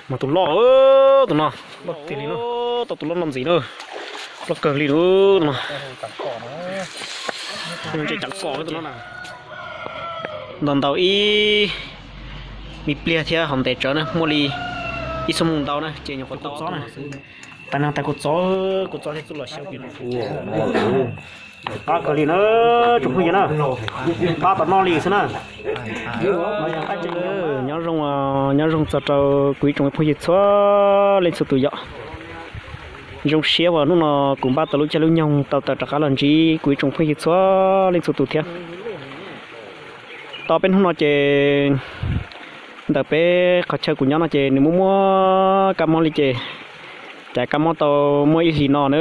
Mas tus loj, tus no, loj tiag li no, tau tus loj no ntxiv na, loj kawg li no. Ntses cav kom tus no na. Ntaus ntaus ib me pliag thiab hov ntev tsawv na, muaj li ib xuab moos ntau na ces nyuam qhuav tau txob na. Tais neeg tais kua txob, kua txob thiab txuj lom xyaw. Qab kawg li na, tsoom phooj ywg na, qab tom no li xwb na. Nyob zoo, nyob zoo txog rau kuv ib tsoom phooj ywg txhua leej txhua tus yom. Zoo siab uas hnub no kuv npaj tau lub caij lub nyoog tau tawm rov qab los ntsib kuv ib tsoom phooj ywg txhua leej txhua tus thiab. Tau peb hnub no ces ntawm peb qhov chaw kuv nyob no ces nws muaj muaj kab mob li ces, cas kab mob tau muaj ib hlis no na,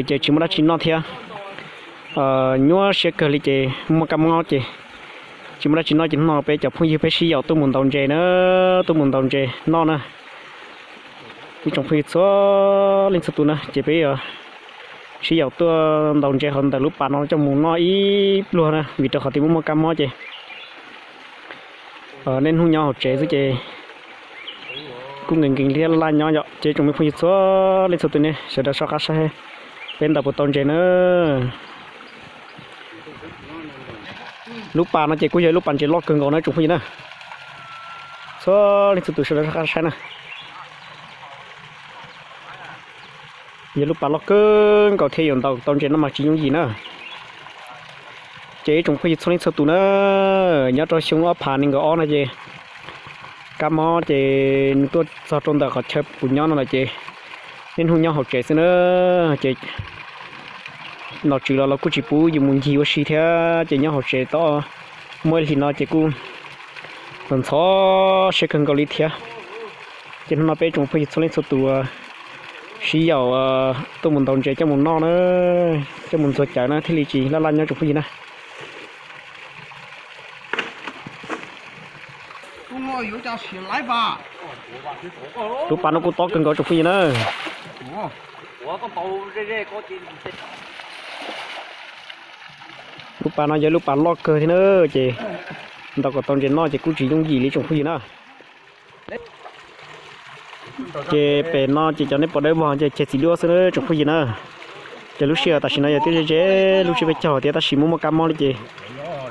ces tsis muaj dab tsi noj thiab. Nyuaj siab kawg li ces muaj kab mob ces tsis muaj dab tsi noj ces hnub no peb cov phooj ywg peb sib yaum tuaj mus ntaus ntses na, tuaj mus ntaus ntses noj na. Ib tsoom phooj ywg txhua leej txhua tus na ces peb yuav sib yaum tuaj ntaus ntses hauv ntawm lub pas no coj mus noj ib pluag na, vim rau qhov tias muaj muaj kab mob ces niaj hnub nyob hauv tsev xwb ces kuj nkees nkees thiab laj laj nyob yom. Ces tsoom me phooj ywg txhua leej txhua tus ne sawv daws soj qab saib peb ntaus puas tau ntses na. Lub pas no ces kuj yog ib lub pas ntses loj kawg nkaus na tsoom phooj ywg na. Txhua leej txhua tus sawv daws soj qab saib na. Yog lub pas loj kawg nkaus thiab yuav ntaus tau ntses no mas tsis yooj yim na. Ces ib tsoom phooj ywg txhua leej txhua tus na, nyob rau xyoo ob phav nees nkaum ob no ces kab mob ces nws tuaj txog rau ntawm qhov chaw kuv nyob no lawm ces niaj hnub nyob hauv tsev xwb na. Ces nom tswv los los kuj tsis pub yus mus ncig ua si thiab ces nyob hauv tsev tau muaj ib hlis no ces kuj ntxhov siab kawg nkaus li thiab. Ces hnub no peb tsoom phooj ywg txhua leej txhua tus sib yaum tuaj mus ntaus ntses coj mus noj na, coj mus ntxuag cawv na thiaj li tsis laj laj nyob tsoom phooj ywg na. Lub pas no kuj tob kawg nkaus tsoom phooj ywg na. Lub pas no yog lub pas loj kawg thiab na, ces ntaus kom tau ntses noj ces kuj tsis yooj yim li tsoom phooj ywg na. Ces pem no ces cov nej pom dawb vog ces ceg txiv duab xwb na tsoom phooj ywg na. Ces lub sij hawm tam sim no yog twb ze ze lub tsiab peb caug thiab tab sis muaj muaj kab mob li ces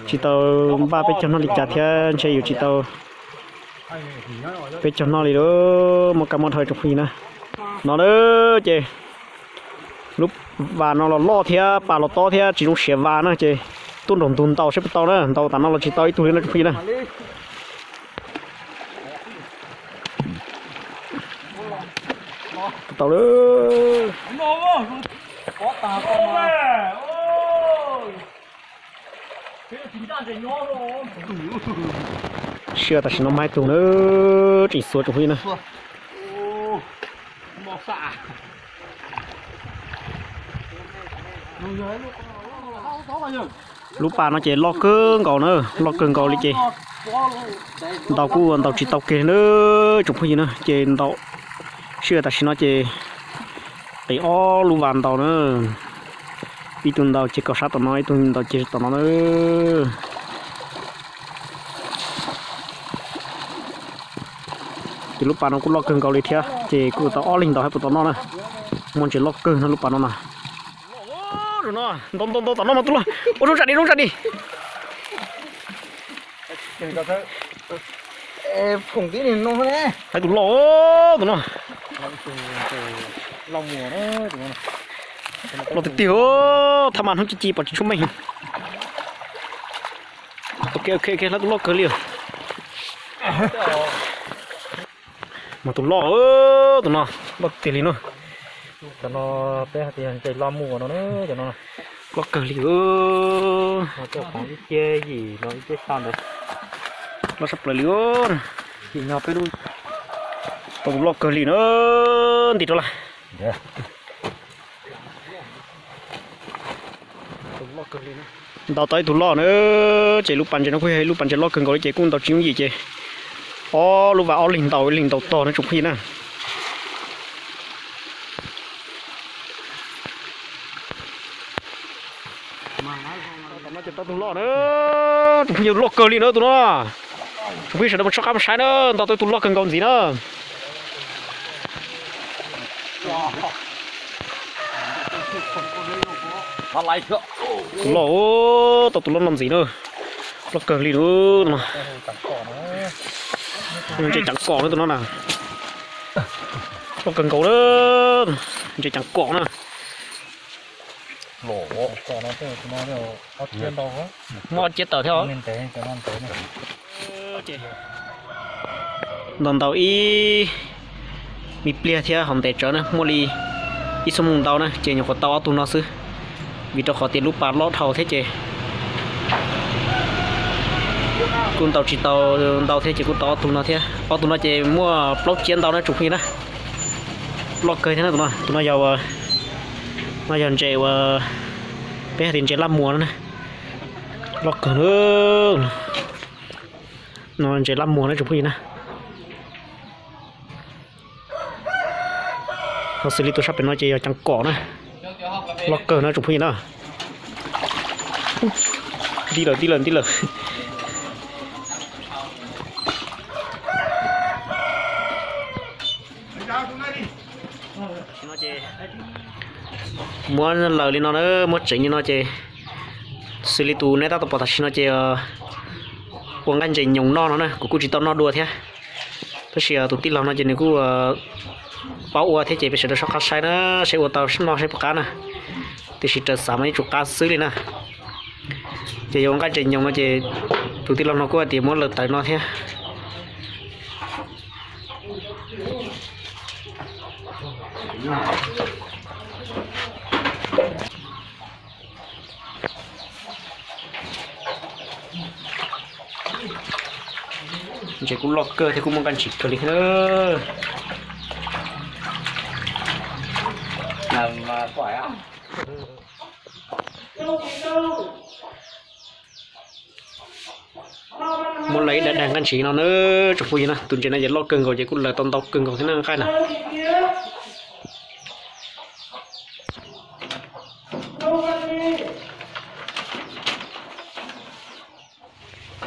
tsis tau npaj peb caug noj li cas thiab ntshe yuav tsis tau peb caug noj li lawm, muaj kab mob dhau tsoom phooj ywg na. No na, ces lub vas no los loj thiab pas los tob thiab tsis zoo siav vas na ces tuaj nraum ntug ntaus saib puas tau na, ntaus tas no los tsis tau ib tug li no tsoom phooj ywg na. Tau lawm. Sij hawm tam sim no mas ib tug na, tseem xuav tsoom phooj ywg na. Lub pas no ces loj kawg nkaus na, loj kawg nkaus li ces ntaus kuj ntaus tsis tau kiag li na tsoom phooj ywg na, ces ntaus sij hawm tam sim no ces qiv ob lub vas ntaus na, ib tug ntaus ces kaum sab tom no, ib tug ntaus ces tom no na. Ces lub pas no kuj loj kawg nkaus li thiab ces kuj tau ob leeg ntaus thiab puas tau noj na. Muaj ntses loj kawg no lub pas no na. Ntau ntau ntau tom no mas tus loj. Ua zoo zam di zoo zam di. Hais tus loj tus no. Loj tiag tiag, thaj ma hnub ci ci pom tsis tshuav meej. Ok ok ok, hlawv tus loj kawg li. Mas tus loj, tus no loj tiag li no. Cov no peb hais tias ntses loj muag no, cov no loj kawg li. Cov khoom ib ce yim no ib ce xya ntawd loj sab plaws li. Yim no peb lub tau tus loj kawg li na, nti rau lawm. Ntaus tau ib tug loj na, ces lub pas ntses no kuj yog ib lub pas ntses loj kawg nkaus li ces kuj ntaus tsis yooj yim ces ob lub vas ob leeg ntaus, ib leeg ntaus tog na tsoom phooj ywg na. Tau tus loj na, tsoom phooj ywg, loj kawg li na tus no. Tsoom phooj ywg sawv daws mus soj qab mus saib na, ntaus tau tus loj kawg nkaus ntxiv na. Tus loj, tau tus loj no ntxiv na. Loj kawg li no. Ntses ceev kom na tus no na. Loj kawg nkaus na. Ntses ceev kom na. Muaj ob ciab tawm thiab. Ntaus ntaus ib me pliag thiab hov ntev tsawv na, muaj li ib xuab moos ntau na ces nyuam qhuav tau ob tug no xwb, vim rau qhov tias lub pas loj dhau thiab ces kuj ntaus tsis tau ntau thiab ces kuj tau ob tug no thiab. Ob tug no ces muaj plaub ciab ntau na tsoom phooj ywg na. Loj kawg thiab na tus no. Tus no yog, no yog ntses uas peb hais tias ntses laj muag no na. Loj kawg na. No ntses laj muag na tsoom phooj ywg na. Ho xws li tus sab pem no ces yog ceev kom na. Loj kawg na tsoom phooj ywg na. Nti lawm, nti lawm, nti lawm. Muab lawm li no na, muab tseev li no ces xws li tus neb tab tom pom tam sim no ces ua nqaij ntses nyoos noj no na, kuv kuj tsis tau noj dua thiab. Tab sis tus tij laug no ces nws kuj paub ua thiab ces peb sawv daws soj qab saib na, saib ua tau noj saib puas qab na. Tiam sis raws xav mas yeej tsum qab xwb li na. Ces yuav ua nqaij ntses nyoos no ces tus tij laug no kuj hais tias muab lawm tawm no thiab. Ntses kuj loj kawg thiab kuj muaj nqaij ntsim kawg li thiab. Muab lawm ib daim daim nqaij ntsim no na tsoom phooj ywg na, tus ntses no ces loj kawg nkaus ces kuj lawm tau ntau kawg nkaus thiab na nqaij na.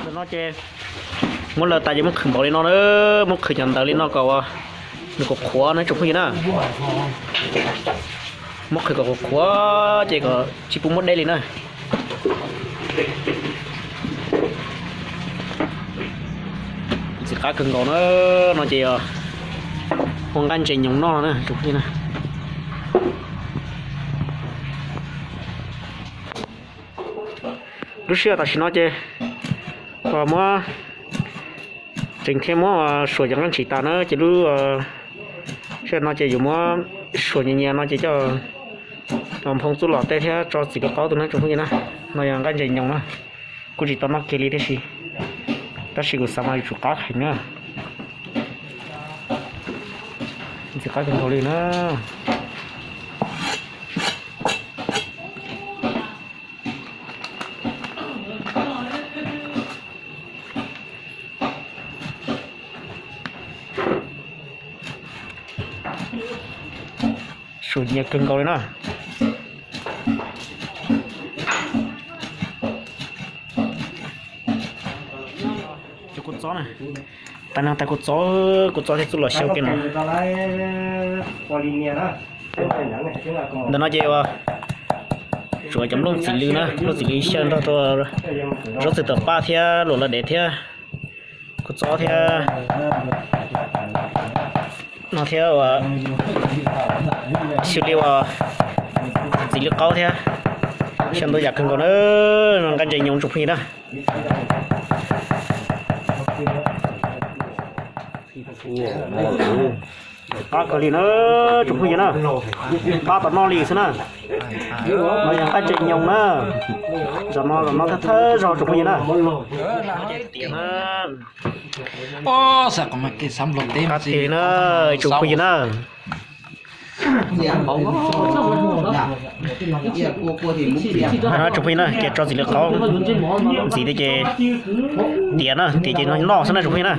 Ntawm no ces muab lawm tas ces muab qhwv npaum li no na, muab qhwv cov ntawd li no kom nws qhuav qhuav na tsoom phooj ywg na. Muab qhwv kom qhuav qhuav ces kom tsis pub muab deb li na. Ntxim qab kawg nkaus na, no ces ua nqaij ntses nyoos noj na tsoom phooj ywg na. Lub sij hawm tam sim no ces muab tseev thiab muab suam cov nqaij ntsim tas na ces lub sij hawm no ces yuav muab suam nyias nyias no ces coj nphoo txuj lom tej thiab tso txiv lws qaub tus na tsoom phooj ywg na. No yog nqaij ntses nyoos na, kuj tsis tau noj kiag li tiam sis, tab sis kuv xav mas yuav tsum qab heev na. Ntxim qab kawg nkaus li na. Suam nyias kawg nkaus li na. Cov kua txob na, tais neeg tais kua txob, kua txob thiab txuj lom xyaw kiag no. Ntawm no ces ua tsuav cov nplooj txiv lws na, nplooj txiv lws xyaw nrog rau zaub txwv tawm paj thiab luam lav dev thiab kua txob thiab no thiab ua xws li ua txiv lws qaub thiab xyaw ntau yam kawg nkaus na. Nqaij ntses nyoos tsoom phooj ywg na. Qab kawg li na tsoom phooj ywg na. Qab tom noj li xwb na. No yog nqaij ntses nyoos na. Zaum no zaum no thawj thawj zaug tsoom phooj ywg na. Qab tiag li na tsoom phooj ywg na. Tsoom phooj ywg na, ces tso txiv lws qaub ntxiv tiag ces tiav na, tiav ces noj xwb na tsoom phooj ywg na.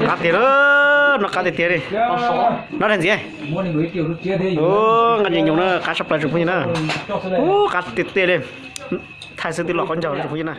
Qab tiag, no qab tiag tiag li. No dab ntxiv. Nqaij ntses nyoos na, qab tshaj plaws tsoom phooj ywg na. Qab tiag tiag li. Thaij xwb twb los qaub ncaug tsoom phooj ywg na.